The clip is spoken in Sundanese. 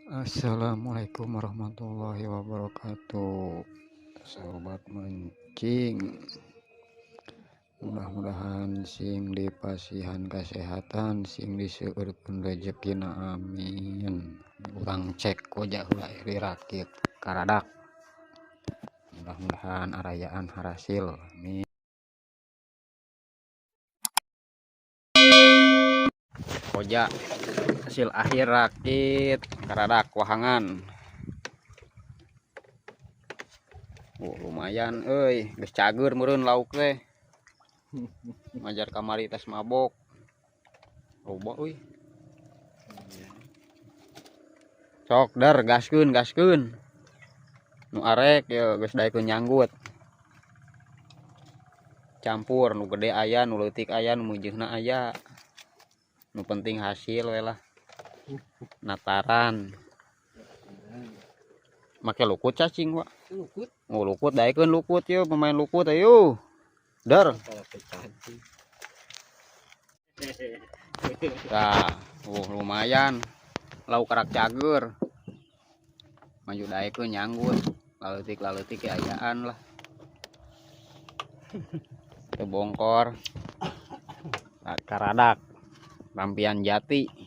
Assalamualaikum warahmatullahi wabarakatuh. Sobat mancing, mudah-mudahan sing dipasihan kesehatan, sing diseueurkeun rezekina, amin. Urang cek koja heula dirakit karadak, mudah-mudahan arayaan hasil, amin. Koja hasil akhir rakit karadak wahangan. Oh, lumayan euy, geus cager meureun lauk teh. Majar kamari tas mabok. Loba euy. Sok dar gaskeun gaskeun. Nu arek ye geus daekeun nyanggut. Campur nu gede aya, nu leutik aya, nu meujeuna aya. Nu penting hasil we lah. Nataran. Make lukut cacing, Pak. Lukut. Oh, lukut daekeun lukut yeuh, pemain lukut ayo. Dar. Nah, lumayan. Lauk karak cager. Maju daekeun nyanggut. Laleutik-laleutik ayaan lah. Teu bongkor. Karadak. Rampian jati.